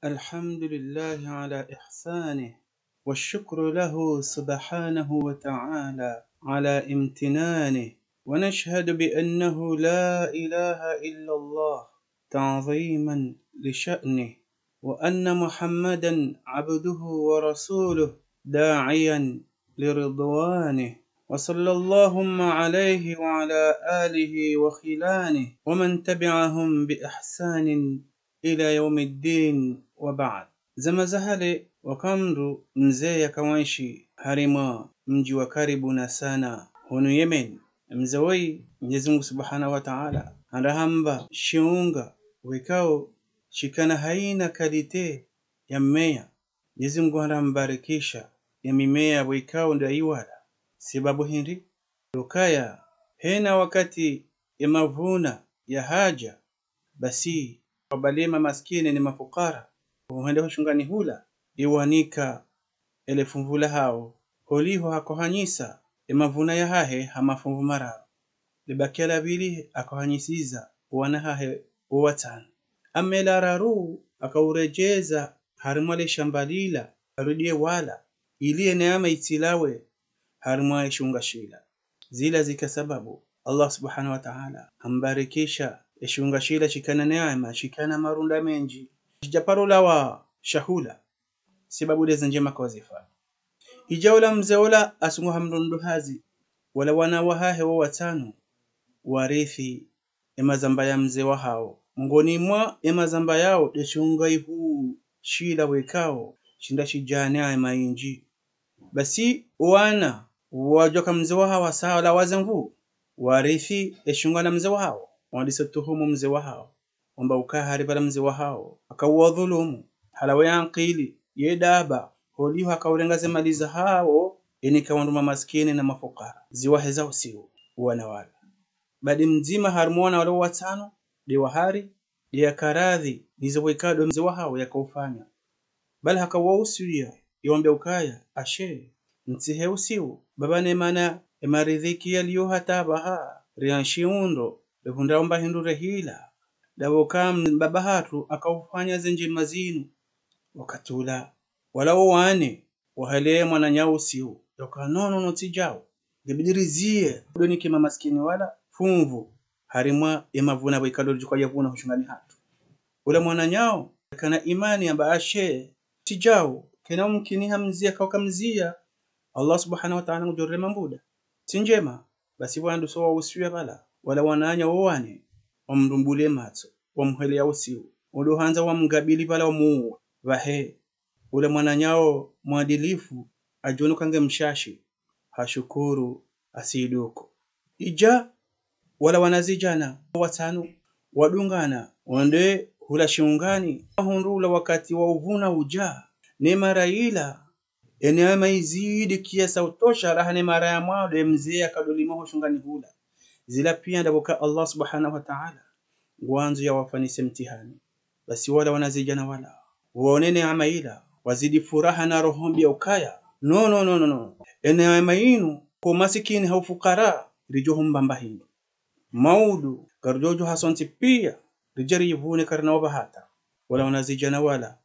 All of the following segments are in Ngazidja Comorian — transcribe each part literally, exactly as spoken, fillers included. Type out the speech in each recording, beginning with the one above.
الحمد لله على إحسانه، والشكر له سبحانه وتعالى على امتنانه، ونشهد بأنه لا إله إلا الله تعظيما لشأنه، وأن محمدا عبده ورسوله داعيا لرضوانه، وصلى اللهم عليه وعلى آله وخلانه ومن تبعهم بإحسان إلى يوم الدين وبعد. Zama za hale, waka mndru mze yaka enshi harimwa mdji wa karibu na Sana, hunu Yemen. Mze woyi, Mnyezi Mungu Subhanahu wa Ta'ala handa hamba shiunga wekao shikana haina qualité ya mmeya. Mnyezi Mungu handa hambarikisha ye mimeya wekao ndo yaiwala. Sababu hindri? Ukaya hena wakati ye mavuna yahadja, basi wabale ye mamaskini ne mafukara, uhenda ho shungani hula, iwanika ele funvu lahao, holiho hakohanyisa ye mavuna yahahe ha mafunvu mararu. Libakia la pvili hakohanyisiza wana hahe wo watsanu. Amma la raru akauredjeza harimwa le shamba lila, arudi yewala, ili ye neema itsilawe harimwa ye shiunga shila. Zila zika sababu Allah Subhanahu wa Ta'ala hambarikisha ye shiunga shila shikana neema, shikana marunda mendji. Shijaparulawa shahula, sababu ndeze ndjema kauzifanya. Idja ola mze ola asunguha mndru ndo hazi, wala wana wahahe wo watsanu warithi ye mazamba ya mze wahao. Mongoni mwa ye mazamba yao nde shiunga ihuu shila wekao shinda shidja neema indji. Basi wana wadjuwa ka mze wahao hasa wala waze nvu, warithi ye shiunga na mze wahao, wandiso tuhumu mze wahao, wamba ukaya hari pvala mze wahao hakauwadhulumu, halawa ye ankili, ye daba, holiho hakaurenga ze mali zahao, yenika wandru mamaskini na mafukara. Ziwaheza usiu wana wala. Badi mdzima harimwa wana wala watsanu, nde wahari, nde yakaradhi nizo wekado mze wahao yakaufanya. Bali hakawausiya, yawambia ukaya, ashe, mtsihe usiu, baba ne mana ye maridhiki yaliyo hata pvaha, rianshi undro, rihundra umba hindru rehila, ndapvo ka mbaba hatru hakaufanya ze ndjema zinu. Wakati ula, wala wo wane, wahele mwananyao usiu, yauka no, no, no, tsidjao. Ngebidi riziye, ndo nike mamaskini wala, funvu, harimwa ye mavuna wekado ridjukaya vuna ho shungani hatru. Ula mwananyao, kana imani yamba ashe, tsidjao, kena umkini hamziya, kauka mziya, Allah Subhanahu wa Ta'ala ngudjo rema mbuda. Tsi ndjema, basi wandru so wausiya pvala, wala wananya wo wane, wamrumbule matso, wamheleya usiu, udo handza wamgabili pvala wamuuwe, pvahe. Ule mwananyao mwadilifu, adjuwa uka nge mshashi, hashukuru, hasiduku. Idja, wala wanazidjana watsanu, wadungana, wende hula shiungani, wahundru ula wakati wa uvuna udja, ne mara ila, ye neema izidi kiasi sha utosha raha ne mara ya mwando ye mze yakadolima ho shungani hula. Zila pia ndapvo ka Allah Subhanahu wa Ta'ala ngwandzo yawafanyise mtihani. Basi wala wanazidjana wala, waone neema ila, wazidi furaha na roho mbi ya ukaya, no, no, no, no, no. Ye neema inu, ko masikini ha ufukara, ridjo humbamba hindru. Maudu, karidjo djuha sontsi pia, ridje riyivune karina wapva hata. Wala wanazidjana wala,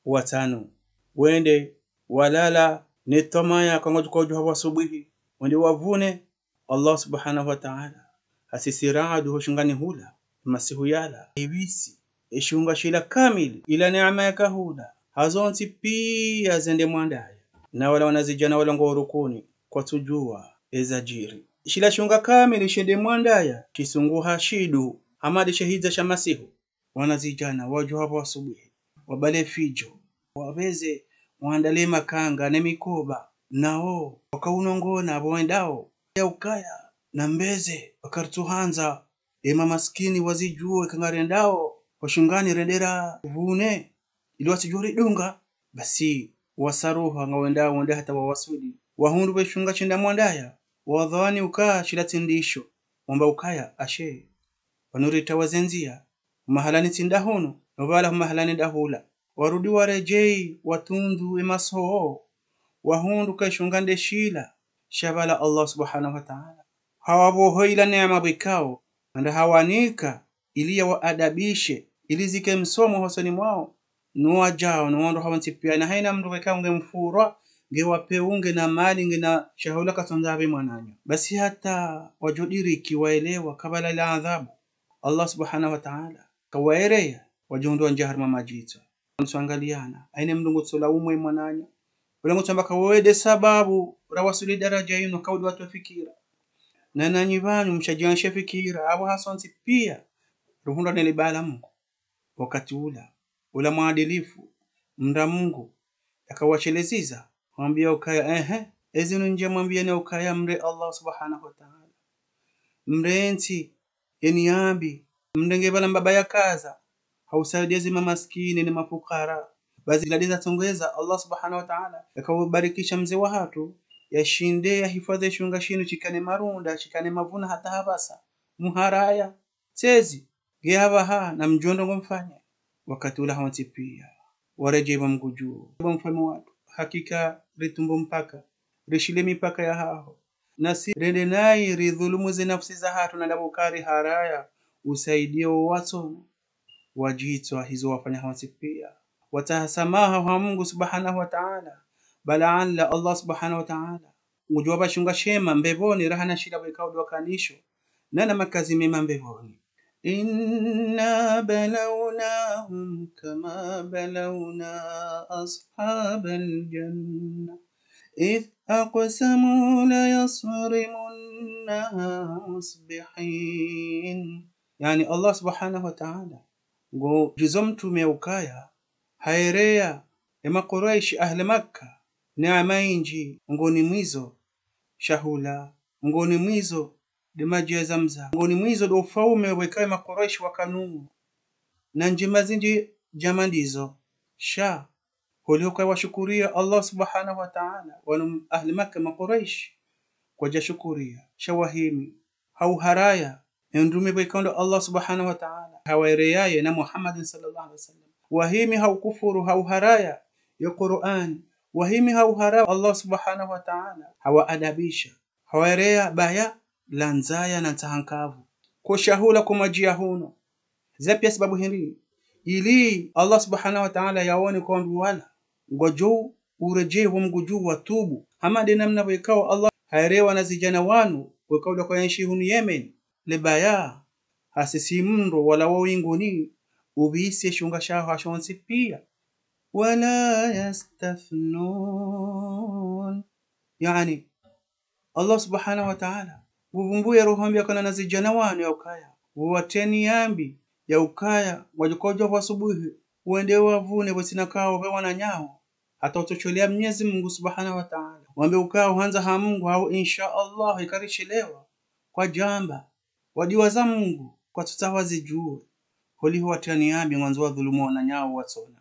watsanu, wende, walala, ne twamaya ka ngwadjo kaudjuha pvwa subuhi, wende wavune, Allah Subhanahu wa Ta'ala hasisi raadu ho shungani hula, masihu yala, ivisi, ye shiunga shila kamili, ila neema yakahula, hazontsi pia zende mwandaya. Na wala wanazidjana wala ngwa urukuni, kwatsudjuwa eza djiri. Shila shiunga kamili shende mwandaya, shisunguha shidu, hama nde shehidza sha masihu. Wanazidjana wadjuha pvwa subuhi, wabale fidjo, wabeze, wandale makanga ne mikoba, nao wakaunongona pvo wendao, ya ukaya, na mbeze, wakaritsuhandza, ye mamaskini wazidjuwe ka ngarendao ho shungani rende ravune, ili watsidjo ridunga. Basi, wasaruha ngwendao wende hata wawaswili, wahundru pve shunga shenda mwandaya, wadhwani uka shila tsi ndisho, wamba ukaya, ashe, pvanu ritawa ze ndziya, mahalani tsi ndahunu, no pvala mahalani ndahula. Warudi waredjeyi, watundu ye masoo, wahundru ka ye shunga nde shila, sha pvala Allah Subhanahu wa Ta'ala hawapvoho ila neema pvwikao, handa hawanika, ili yawaadabishe, ili zike msomo hosoni mwao, no wadjao, no wandru hawontsi pia, na haina mndru weka nge mfurwa, nge wa peu, nge na mali, nge na shahula, katsondza apve mwananya. Basi hata wadjo diriki waelewa kabla la adhabu, Allah subhanahu wa ta'ala kawaereya, wadjo hundru wandjia harumwa madjitso. Ntsu angaliana, haina mndru ngutsola umwe mwananya. Ule ngutsamba ka wewe nde sababu rawasuli daraja inu, kaudi watru fikira. Na nanyi pvanu mshadjianshe fikira, apvo hasontsi pia, ruhundra nele bala Mungu. Wakati ula, ula mwadilifu, mndra Mungu, yakawasheleziza, wambia ukaya, ehe, ezinu ndje mwambia ne ukaya mre Allah subhanahu wa ta'ala. Mre ntsi, yeni yambi, mrenge pvala mbaba ya kaza, hausaidia zi mamaskini ne mafukara. Basi ladiza tsongeza Allah subhanahu wa ta'ala, yakaubarikisha mze wahatru, yashinde yahifadhi shunga shinu shikane marunda, shikane mavuna hata hapvasa. Muharaya, tsezi, nge hapvaha na mdjo ndrongo mfanye. Wakati ula hawontsi pia, waredjei pvo Mungu dju, pvo mfaume watru. Hakika ritumbu mpaka, rishile mipaka yahaho. Nasi rende nayi ridhulumu ze nafsi zahatru na ndapvo kari haraya, usaidie wo watsona. Wadjitso hizo wafanya hawontsi pia. Watsaha samaha ha Mungu subhanahu wa ta'ala. Bala anla Allah subhanahu wa ta'ala ngudjo wapva shunga shema mbepvoni raha na shila pvweka udwa kanisho. Na na makazi mema mbepvoni. إنا بلوناهم كما بلونا أصحاب الجنة إذ أقسموا ليصرمنها مصبحين. Yaani Allah subhanahu wa ta'ala, ngu djuzo mtrume ukaya, haereya, e Makuraishi ahli Makka, neema indji, ngoni mwizo, shahula, ngoni mwizo, nde madji ya Zamzam, ngoni mwizo ndo ufaume weka e Makuraishi wakanuo. Na ndjema zindji djama ndizo. Sha, holiho kwawashukuria Allah subhanahu wa ta'ala, wanu ahli Makka Makuraishi, kwadjashukuria. Sha wahimi, hauharaya, e ndrume pvweka ndo Allah subhanahu wa ta'ala hawaereyaye na Muhammadin sallallahu alaihi wasallam. Wahimi haukufuru, hauharaya, ye Qur'an. Wahimi hauharaya Allah subhanahu wa ta'ala hawaadabisha. Hawaereya baya la ndzaya na ntsaha nkavu. Ko shahula ko madji ya huno. Za pia sababu hindri? Ili Allah subhanahu wa ta'ala yaone ko wandru wala ngwadjo uredjei pvo Mungu dju watubu. Hama nde namna pvwekao Allah haereya wana zidjana wanu, wekao ndo kwayenshi hunu Yemen. Le baya, hasisi mndro wala wo wingoni, upvise shunga shaho hashontsi pia. ولا يستثنون. Yaani, Allah subhanahu wa ta'ala, nguvumbuye roho mbi yakana na zidjana wanu ya ukaya, uwatreni yambi ya ukaya, ngwadjo kaudja pvwa subuhi, wende wavune pvwatsina kao pve wananyawo, hata utsotsolea Mnyezi Mungu subhanahu wa ta'ala. Wambe ukaya uhandza ha Mungu hau insha Allah ikarishelewa, kwadjamba, wadiwaza Mungu, kwatsutsaha wazidjuwe, holiho watrani yambi ngwandzo wadhulumu wananyawo watsona.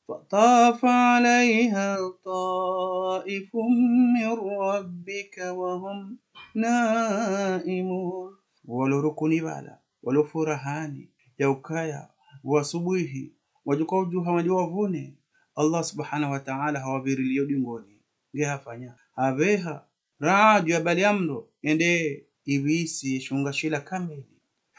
فطاف عليها طائف من ربك وهم نائمون. Walo rukuni pvala, walo furahani, ya ukaya, wasubuhi, wadjuka udjuha wadji wavune, Allah subhanahu wa ta'ala hawapvirilio dingoni. Nge hafanya, hapveha, ra'adu ya bali amro, yende ipvisi ye shunga shila kamili.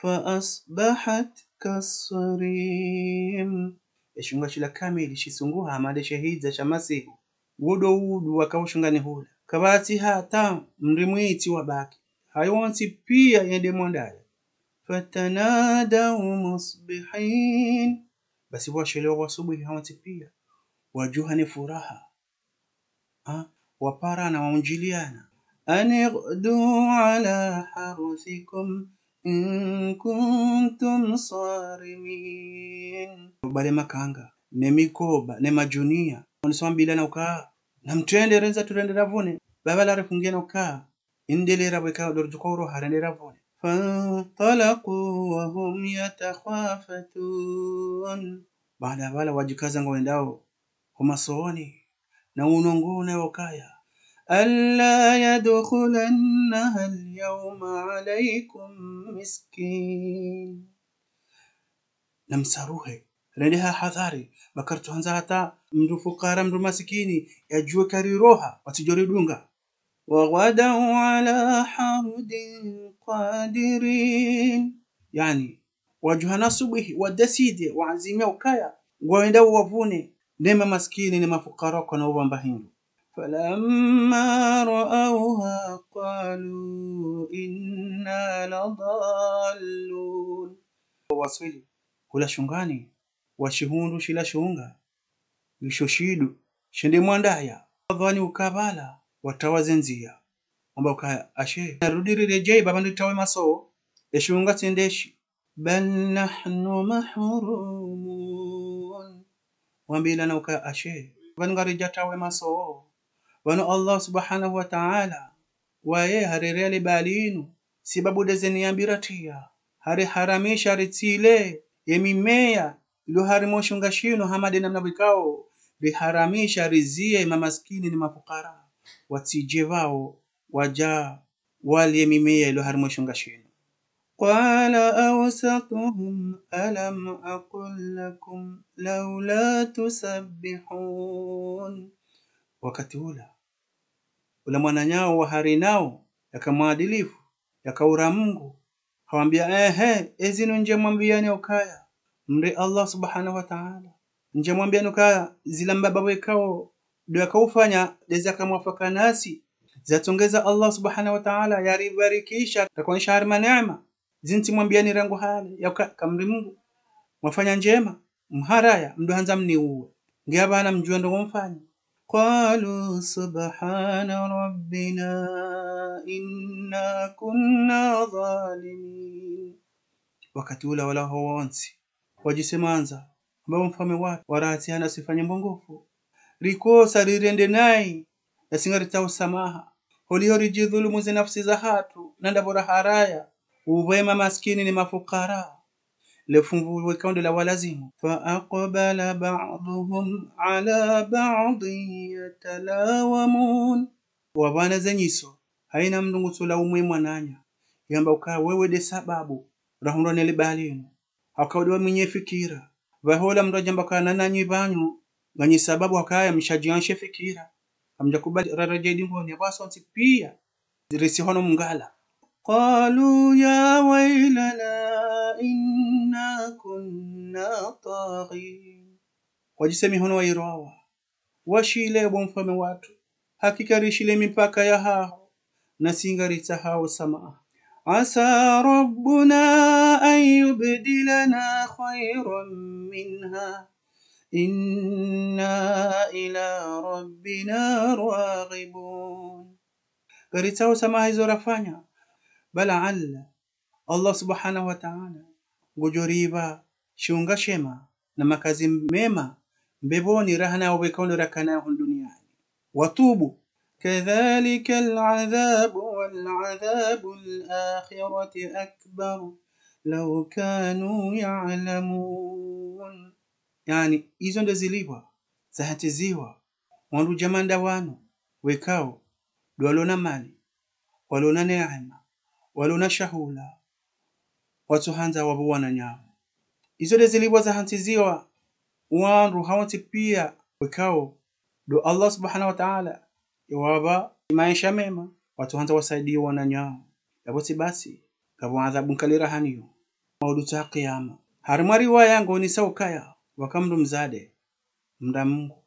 فأصبحت كالصريم. Ye shunga shila kamili shisunguha hama nde shehidza sha masihu. Wudo wudu wakao shungani hula. Kapvatsi hata mri mwitsi wabaki. Hayo wontsi pia yende mwandaya. فتنادوا مصبحين. Basi pvwashelewa wasubuhi hawontsi pia, wadjuha ne furaha. Ha? Waparana, waundjiliana. أن اغدوا على حرثكم إن كنتم صارمين. Bale makanga, ne mikoba, ne madjunia, waniswambilana uka, namtrende rendza turende ravune, baba la rifungiana uka, indele rapvweka ndo ridjuka uroha rende ravune. فانطلقوا وهم يتخافتون. Baada pvala wadjikaza ngwendao ho masoni, na unongona ya ukaya, ألا يدخلنها اليوم عليكم مسكين. Namsaruhe, rende ha hadhari, ba karitsuhandza hata mndru fukara, mndru masikini, yadjuwe kariroha, watsidjo ridunga. وغدوا على حرد قادرين. Yaani, wadjuha na subuhi, wadeside, waazimia ukaya, ngwendao wavune, ne mamaskini ne mafukara kwana uvamba hindru. فلما رأوها قالوا إنا لضالون. Waswili hula shungani, washihundru shila shunga, isho shidu shende mwandaya, wadhwani ukabala watawa ze ndzia. Wamba ukaya: Ashe, narudi riredjei baba ndritawe maso, eshunga tsi ndeshi. بل نحن محرومون. Wambilana ukaya: Ashe, pvanu ngaridjatawe maso. Pvanu Allah subhanahu wa ta'ala, waye harerele balinu, sibabu ndeze niyambira tiya, hariharamisha ritsile ye mimeya ilo harimwa shunga shinu, hama nde namna pvwikao riharamisha rizie mamaskini ne mafukara, watsidje pvao wadja walie mimeya ilo harimwa shunga shinu. قال أوسطهم ألم أقل لكم لولا تسبحون. Wakati ula, ula mwananyawo wa harinao, yaka mwadilifu, yaka ura Mungu, hawambia: Ehe, ezinu ndjamwambiani ukaya mri Allah subhanahu wa ta'ala. Ndjamwambiani ukaya zila mbaba pvwekao ndo yakaufanya ndeze yakamwafaka nasi, zatsongeza Allah subhanahu wa ta'ala yaribarikisha, rakonesha harimwa neema. Zinu tsimwambiani rangu hale, yauka kamri Mungu, mwafanya ndjema, mharaya, mdo handza mniuwe. Ngiya pvanu mdjuwa ndrongo mfanya. قالوا سبحان ربنا إنا كنا ظالمين. Wakati ula wala ho wontsi wadjisemandza, wamba: Mfaume watru, warahatsi hana sifanya mbongofu. Rikosa rirende nayi, nasi ngaritsaho samaha. Holiho ridjidhulumu ze nafsi zahatru, na ndapvo raharaya upve mamaskini ne mafukara. Le fumvu pvwekao ndo lawalazimu. فأقبل بعضهم على بعض يتلاومون. Wapvana ze nyiso, haina mndru ngutsola umwe mwananya, yamba ukaya wewe nde sababu rahundrwa nele balinu. Haka udi wa mwenye fikira. Pvaho ola mndru hadjamba ukaya nanyi pvanu, nganyi sababu hakaya mshadjianshe fikira. Hamdja kubali raradje dingoni, apvo sontsi pia risihono mngala. قالوا يا ويلنا إنا كنا طاغين. Wadjise mihono wairwawa. Washile bo mfaume watru. Hakika rishile mipaka yahaho, nasi ngaritsahao samaha. عسى ربنا أن يبدلنا خيرا منها إنا إلى ربنا راغبون. Ngaritsahao samaha izo rafanya. Bal Allah subhanahu wa ta'ala ngudjo ripva shiunga shema na makazi mema mbepvoni raha na opvwekao ndo rakanayo hunu duniani. Watubu. كذلك العذاب ولعذاب الآخرة أكبر لو كانوا يعلمون. Yaani, izo nde zilipvwa zahantsiziwa wandru djamanda wanu, wekao ndo walona mali, walona neema, walona shahula, watsuhandza wapve wananyawo. Izo nde zilipvwa zahantsiziwa wandru hawontsi pia, wekao ndo Allah subhanahu wa ta'ala yawapva maesha mema, watsuhandza wasaidie wananyawo. Yapvo tsi basi, ngapvo adhabu nkali rahaniyo maudu tsa kiyama. Harimwa riwaya ngonisao ukaya, pvwaka mndru mdzadze, mndra Mungu,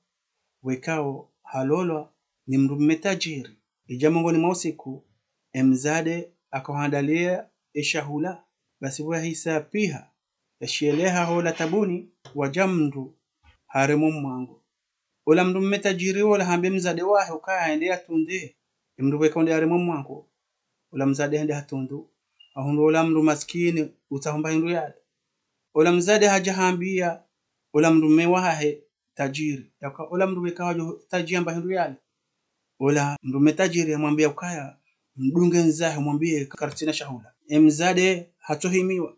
wekao halolwa ni mndru mme tajiri. Idja mongoni mwa usiku, emdzadze akahandalia eshahula, basi pvo yahisa piha, yashieleha hola tabuni, wadja mndru harema omwango. Ola mndru mme tajiri ola hambia emdzadze wahe ukaya hende yatunde emndru pvwekao nde harema omwango. Ola mdzadze hende hatundu, hahundru ola mndru maskini utsaho mba hindru yale. Ola mdzadze hadja hambia ola mndru mme wahahe tajiri, yaka ola mndru pvwekao hadjo tadjia mba hindru yale. Ola mndru mme tajiri hamwambia ukaya mdunge ndzahe, mwambie karitsina shahula. Emdzadze hatsohimiwa,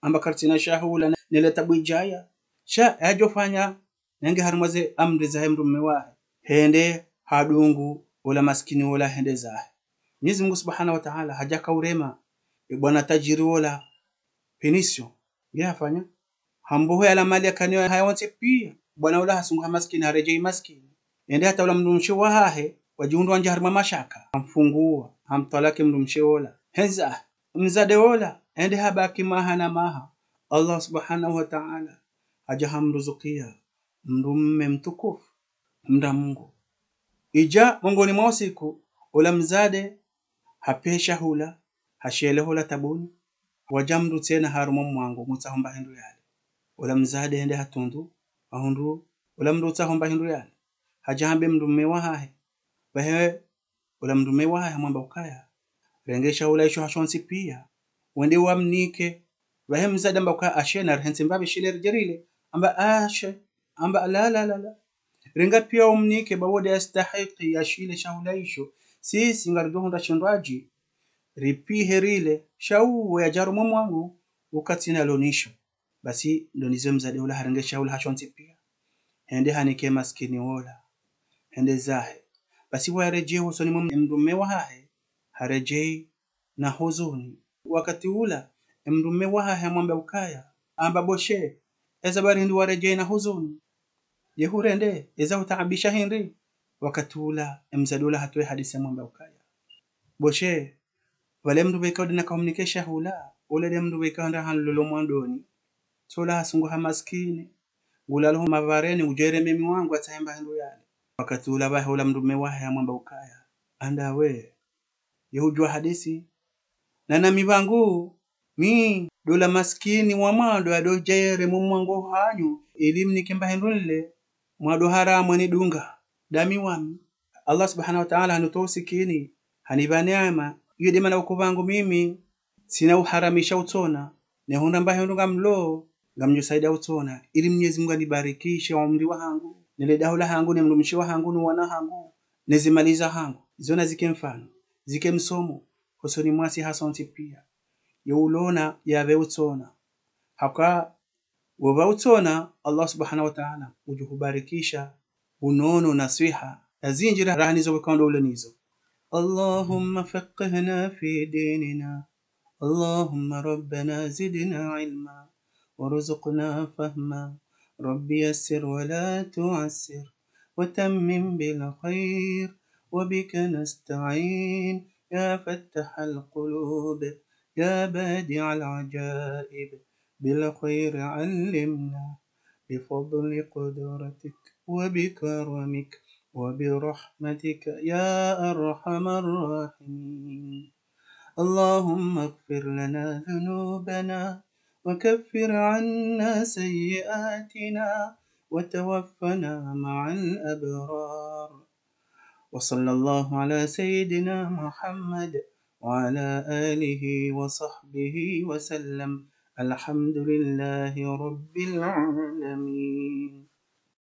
hamba karitsina shahula, nele tabu idjaya. Sha yadjofanya, nenge harimwa ze amri zahe mndru mme wahe, hende hadungu ola maskini ola hende zahe. Mwenyezi Mungu subhanahu wa ta'ala hadja kaurema ebwana tajiri ola punition. Nge hafanya, hamboho yala mali yakanayo hayontsi pia. Bwana ola hasunguha maskini, haredjei maskini. Hende hata ola mndru mshe wahahe, wadjihundru wandjia harimwa mashaka. Hamfungua, hamtwalaki mndru mshe ola. Hendza, mdzadze ola hende habaki maha na maha. Allah subhanahu wa ta'ala hadja hamruzukiya mdrume mtukufu, mdra Mungu. Idja mongoni mwa usiku, ola mdzadze hapve shahula, hasheleha ola tabuni, wadja mdru tsena harumwa mwango, ngutsaho mba hindru yale. Ola mdzadze hende hatundu, hahundru ola mdru utsaho mba hindru yale. Hadja hambe mdrume wahahe. Pvahe ola mdrume wahahe hamwamba ukaya: "Renge shahula isho hashontsi piya, wende wamnike." Pvahe mdzadze hamba ukaya: "Ashe, narihentsi mbapvi shile ridje rile?" Hamba: "Ashe." Hamba: "La, la, la, la. Renga piya umnike, ba wo nde yastahiki yashile shahula isho. Sisi ngaridjo hundra shindrwadji, ripvihe rile, sha uwo yadja harumwa mwango, ukatsina lo nisho." Basi ndo nizo mdzadze ola harenge shahula hashontsi piya, hende hanike masikini wola, hende zahe. Basi pvo yaredjeyi hosoni mwa mdrume wahahe, haredjeyi na huzuni. Wakati ula, emdrume wahahe hamwamba ukaya, hamba: "Boshe, eza bari hindri waredjeyi na huzuni? Ye hurende, eza hutaabisha hindri?" Wakati ula, emdzadze ola hatowa hadisi hamwamba ukaya: "Boshe, pvale mdru pveka udi naka humnike shahula, ola nde mdru pveka nda hanlolo mwandoni. Tsola hasunguha masikini, ngulalo ho mapvareni, udjere memi wangu atsahe mba hindru yale." Wakati ula pvahe ola mdrume wahahe hamwamba ukaya: "Handa we, ye hudjuwa hadisi? Na nami pvangu, mi ndola masikini wa mwando yadodjere mwa mwango hanyu, ili mnike mba hindru nile, mwado hara mwenidunga. Ndami wami. Allah subhanahu wa ta'ala hanutowa usikini, hanipva neema. Iyo nde mana uku pvangu mimi, tsina uharamisha utsona, ne hundra mba hindru ngamlo, ngamdjo saidiya utsona, ili Mnyezi Mungu anibarikishe umri wahangu, nele daho lahangu, ne mdrumshe wahangu, no wana hangu, ne zimali zahangu. Zona zike mfano, zike msomo, hosoni mwasi hasontsi piya. Ye ulona, yapve utsona. Haka wopva utsona, Allah subhanahu wa ta'ala udjo hubarikisha unono na swiha, na zindji raha nizo pveka ndo ule nizo. اللهم فقهنا في ديننا. اللهم ربنا زدنا علما وارزقنا فهما. رب يسر ولا تعسر وتمم بالخير وبك نستعين يا فتاح القلوب يا بادع العجائب بالخير علمنا بفضل قدرتك وبكرمك وبرحمتك يا أرحم الراحمين. اللهم اغفر لنا ذنوبنا وكفر عنا سيئاتنا وتوفنا مع الأبرار. وصلى الله على سيدنا محمد وعلى آله وصحبه وسلم. الحمد لله رب العالمين.